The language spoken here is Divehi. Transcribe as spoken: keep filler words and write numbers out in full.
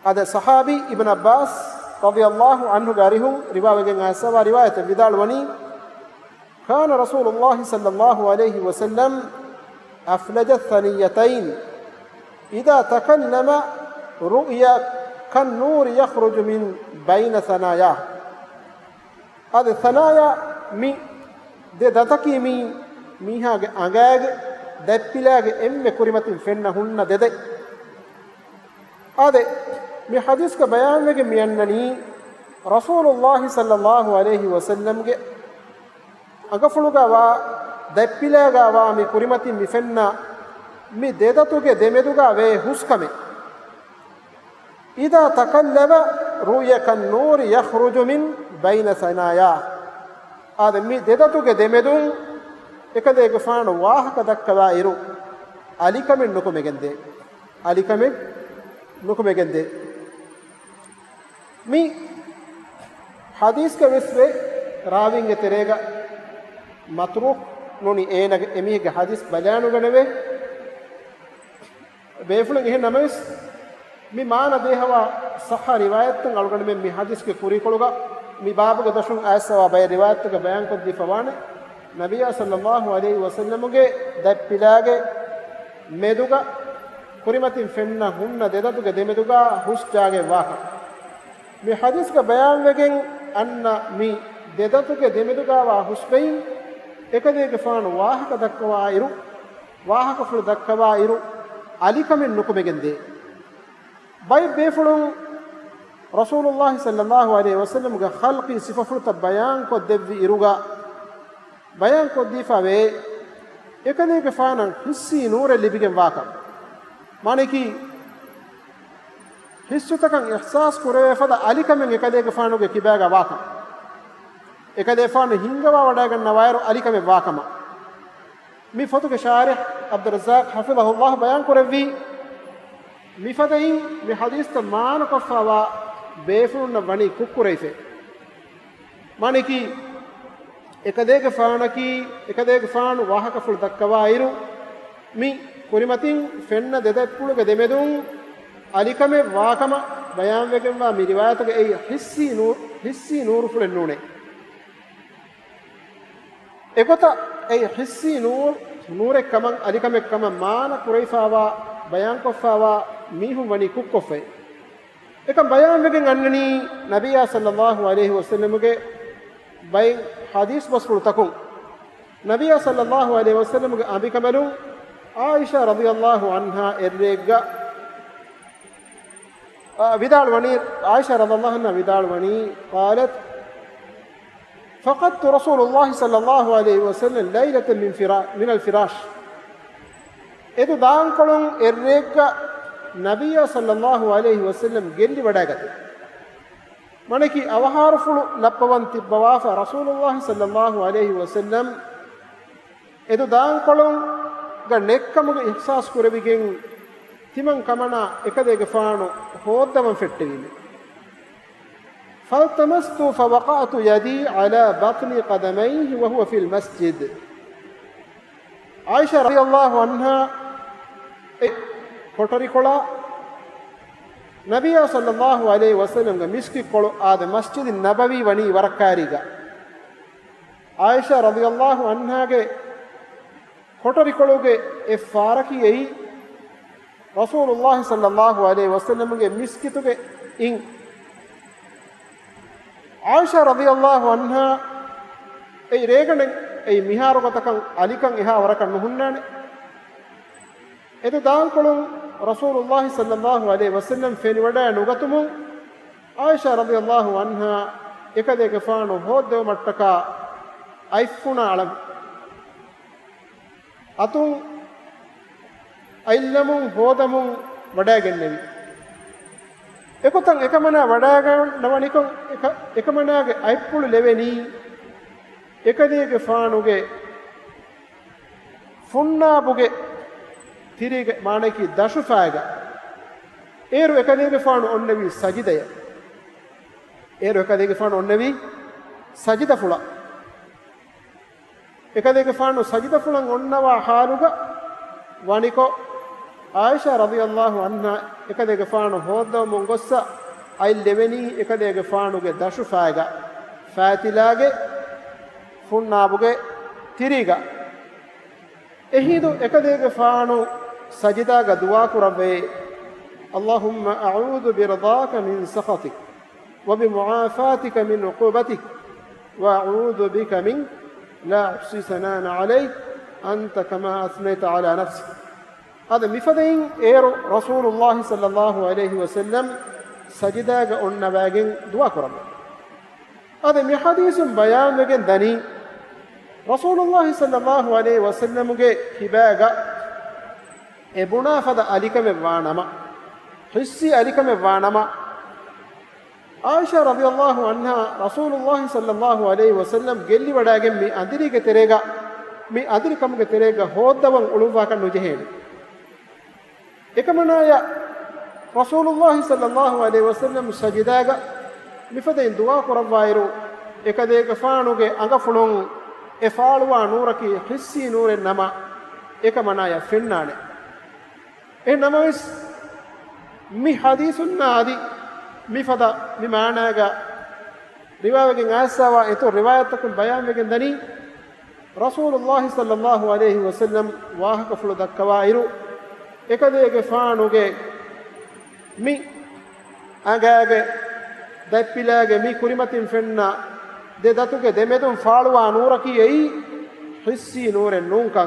އަދި ޞަޙާބީ އިބްނު ޢައްބާސް ރަޟިޔަﷲ ޢަންހުގެ އަރިހުން ރިވާވެގެން އައިސްފަވާ ރިވާޔަތެއް ވިދާޅުވަނީ، كان رسول الله صلى الله عليه وسلم أفلج الثنيتين، إذا تكلم رؤي كالنور يخرج من بين ثناياه. އާދެ، ސަނާޔާ މި ދެ ދަތަކީ މީ މީހާގެ އަނގައިގެ ދަތްޕިލާގެ އެންމެ ކުރިމަތިން ފެންނަ ހުންނަ ދެ ދަތް. އާދެ، މި ޙަދީޘްގަ ބަޔާންވެގެން މި އަންނަނީ، ރަސޫލުﷲ ޞައްލަﷲ ޢަލައިހި ވަސައްލަމްގެ އަނގަފުޅުގަ ވާ ދަތްޕިލާގަ ވާ މި ކުރިމަތިން މި ފެންނަ މި ދެ ދަތުގެ ދެމެދުގަ ވޭ ހުސްކަމެއް. إذا تكلم رؤي كالنور يخرج من بين ثناياه. އާދެ، މި ދެ ދަތުގެ ދެމެދުން އެކަލޭގެފާނު ވާހަކަ ދައްކަވާ އިރު، އަލިކަމެއް ނުކުމެގެންދޭ. އަލިކަމެއް ނުކުމެގެންދޭ. މި ޙަދީޘްގަ ވެސް ވޭ، ރާވީންގެ ތެރޭގަ މަތްރޫކް ނޫނީ އޭނަގެ އެމީހެއްގެ ޙަދީޘް ބަލާނުގަނެވޭ. ބޭފުޅުން އެހެން ނަމަވެސް، މި މާނަ ދޭހަވާ ޞައްޙަ ރިވާޔަތުން އަޅުގަނޑުމެން މި ޙަދީޘްގެ ކުރީކޮޅުގަ މި ބާބުގެ ދަށުން އައިސްފަވާ ބައެއް ރިވާޔަތްތަކަށް ބަޔާންކޮށްދީފަ ވާނެ، ނަބިއްޔާ ޞައްލަﷲ ޢަލައިހި ވަސައްލަމުގެ ދަތްޕިލާގެ މެދުގަ ކުރިމަތިން ފެންނަ ހުންނަ ދެ ދަތުގެ ދެމެދުގަ ހުސް ޖާގައެއް ވާކަން. މި ޙަދީޘްގަ ބަޔާންވެގެން އަންނަ މި ދެ ދަތުގެ ދެމެދުގަ ވާ ހުސްބައިން އެކަލޭގެފާނު ވާހަކަ ދައްކަވާ އިރު، ވާހަކަފުޅު ދައްކަވާ އިރު، އަލިކަމެއް ނުކުމެގެންދޭ. ބައެއް ބޭފުޅުން ރަސޫލުﷲ ޞައްލަﷲ ޢަލައިހި ވަސައްލަމްގެ ޚަލްޤީ ސިފަފުޅުތައް ބަޔާންކޮށްދެއްވި އިރުގަ ބަޔާންކޮށްދީފަވޭ، އެކަލޭގެފާނަށް ޙިއްސީ ނޫރެއް ލިބިގެން ވާކަން. މާނައަކީ، ޙިއްސުތަކަށް އިޙްސާސް ކުރެވޭ ފަދަ އަލިކަމެއް އެކަލޭގެފާނުގެ ކިބާގަ ވާކަން. އެކަލޭފާނު ހިންގަވާ ވަޑައިގަންނަވާއިރު އަލިކަމެއް ވާކަމަށް. މި ފޮތުގެ ޝާރިޙް ޢަބްދުއްރައްޒާޤް ޙަފިޡަހުﷲ ބަޔާންކުރެއްވީ، މިފަދައިން މި ޙަދީޘްތައް މާނަކޮށްފައިވާ ބޭފުޅުންނަށް ވަނީ ކުށްކުރެވިފަ. މާނައަކީ، އެކަލޭގެފާނަކީ، އެކަލޭގެފާނު ވާހަކަފުޅު ދައްކަވާއިރު، މި ކުރިމަތިން ފެންނަ ދެ ދަތްޕުޅުގެ ދެމެދުން އަލިކަމެއް ވާކަމަށް ބަޔާންވެގެންވާ މި ރިވާޔަތުގަ އެއީ ޙިއްސީ ނޫ-، ޙިއްސީ ނޫރުފުޅެއް ނޫނޭ. އެގޮތަށް އެއީ ޙިއްސީ ނޫ-، ނޫރެއްކަމަށް އަލިކަމެއްކަމަށް މާނަ ކުރެވިފައިވާ، ބަޔާންކޮށްފައިވާ މީހުން ވަނީ ކުށްކޮށްފައި. އެކަން ބަޔާންވެގެން އަންނަނީ ނަބިއްޔާ ޞައްލަﷲ ޢަލައިހި ވަސައްލަމުގެ ބައެއް ޙަދީޘް ބަސްފުޅުތަކުން. ނަބިއްޔާ ޞައްލަﷲ ޢަލައިހި ވަސައްލަމުގެ އަނބިކަނބަލުން ޢާއިޝާ ރަޟިޔަﷲ ޢަންހާ އެއްރެއެއްގަ އާ، ވިދާޅުވަނީ، ޢާއިޝާ ރަޟިޔަﷲ ޢަންހާ ވިދާޅުވަނީ، قالت: فقدت رسول الله صلى الله عليه وسلم ليلة من فرا-، من الفراش. އެދު ދާންކޮޅުން އެއްރެއެއްގަ ނަބިއްޔާ ޞައްލަﷲ ޢަލައިހި ވަސައްލަމް ގެއްލިވަޑައިގަތީ. މާނައަކީ، އަވަހާރަފުޅު ލައްޕަވަން ތިއްބަވާފަ ރަސޫލުﷲ ޞައްލަﷲ ޢަލައިހި ވަސައްލަމް އެދު ދާންކޮޅުންގަ ނެއްކަމުގެ އިޙްސާސް ކުރެވިގެން ތިމަން ކަމަނާ އެކަލޭގެފާނު ހޯއްދަވަން ފެއްޓެވީމެ. فالتمست فوقعت يدي على بطن قدميه وهو في المسجد. ޢާއިޝާ ރަޟިޔަﷲ ޢަންހާ އެ ކޮޓަރިކޮޅާ ނަބިއްޔާ ޞައްލަﷲ ޢަލައިހި ވަސައްލަމްގެ މިސްކިތްކޮޅު އާދެ، މަސްޖިދު ނަބަވީ ވަނީ ވަރަށް ކާރީގަ. ޢާއިޝާ ރަޟިޔަﷲ ޢަންހާގެ ކޮޓަރިކޮޅުގެ އެއް ފާރަކީ އެއީ، ރަސޫލުﷲ ޞައްލަﷲ ޢަލައިހި ވަސައްލަމްގެ މިސްކިތުގެ އިން. ޢާއިޝާ ރަޟިޔަﷲ ޢަންހާ އެއީ ރޭގަނޑެއް، އެއީ މިހާރު ގޮތަކަށް އަލިކަން އެހާ ވަރަކަށް ނުހުންނާނެ. އެދު ދާންކޮޅުން ރަސޫލުﷲ ޞައްލަﷲ ޢަލައިހި ވަސައްލަމް ފެނިވަޑައި ނުގަތުމުން، ޢާއިޝާ ރަޟިޔަﷲ ޢަންހާ އެކަލޭގެފާނު ހޯއްދެވުމަށްޓަކާ އަތްފުނާ އަޅަން. އަތުން އަތްލަމުން ހޯދަމުން ވަޑައިގެންނެވި. އެގޮތަށް އެކަމަނާ ވަޑައިގަންނަވަނިކޮށް، އެކަ-، އެކަމަނާގެ އަތްޕުޅު ލެވެނީ އެކަލޭގެފާނުގެ ފުންނާބުގެ ތިރީގެ، މާނައަކީ ދަށުފައިގަ. އޭރު އެކަލޭގެފާނު އޮންނެވީ ސަޖިދަޔަށް. އޭރު އެކަލޭގެފާނު އޮންނެވީ ސަޖިދަފުޅަށް. އެކަލޭގެފާނު ސަޖިދަފުޅަށް އޮންނަވާ ޙާލުގަ ވަނިކޮށް، ޢާއިޝާ ރަޟިޔަﷲ ޢަންހާ އެކަލޭގެފާނު ހޯއްދަވަމުން ގޮއްސަ އަތް ލެވެނީ އެކަލޭގެފާނުގެ ދަށުފައިގަ ފައިތިލާގެ ފުންނާބުގެ ތިރީގަ. އެހިނދު އެކަލޭގެފާނު ސަޖިދާގަ ދުޢާ ކުރައްވައޭ، اللهم أعوذ برضاك من سخطك وبمعافاتك من عقوبتك وأعوذ بك منك لا أحصي ثناء عليك أنت كما أثنيت على نفسك. އާދެ، މިފަދައިން އޭރު ރަސޫލުﷲ ޞައްލަﷲ ޢަލައިހި ވަސައްލަމް ސަޖިދާގަ އޮންނަވައިގެން ދުޢާ ކުރައްވަ. އާދެ، މި ޙަދީޘުން ބަޔާންވެގެން ދަނީ، ރަސޫލުﷲ ޞައްލަﷲ ޢަލައިހި ވަސައްލަމުގެ ކިބާގަ އެ ބުނާ ފަދަ އަލިކަމެއް ވާނަމަ، ޙިއްސީ އަލިކަމެއް ވާނަމަ، ޢާއިޝާ ރަޟިޔަﷲ ޢަންހާ ރަސޫލުﷲ ޞައްލަﷲ ޢަލައިހި ވަސައްލަމް ގެއްލިވަޑައިގެން މި އަނދިރީގެ ތެރޭގަ، މި އަނދިރިކަމުގެ ތެރޭގަ ހޯއްދަވަން އުޅުއްވާކަށް ނުޖެހޭނެ. އެކަމަނާޔަށް ރަސޫލުﷲ ޞައްލަﷲ ޢަލައިހި ވަސައްލަމް ސަޖިދާގަ މިފަދައިން ދުޢާ ކުރައްވާއިރު، އެކަލޭގެފާނުގެ އަނގަފުޅުން އެ ފާޅުވާ ނޫރަކީ ޙިއްސީ ނޫރެއް ނަމަ، އެކަމަނާޔަށް ފެންނާނެ. އެހެން ނަމަވެސް، މި ޙަދީޘުންނާ އަދި މިފަދަ މި މާނާގަ ރިވާވެގެން އައިސްސާވާ އިތުރު ރިވާޔަތްތަކުން ބަޔާންވެގެން ދަނީ، ރަސޫލުﷲ ޞައްލަﷲ ޢަލައިހި ވަސައްލަމް ވާހަކަފުޅު ދައްކަވާއިރު، އެކަލޭގެފާނުގެ މި އަނގާގެ ދަތްޕިލާގެ މި ކުރިމަތިން ފެންނަ ދެ ދަތުގެ ދެމެދުން ފާޅުވާ ނޫރަކީ އެއީ ޙިއްސީ ނޫރެއް ނޫންކަން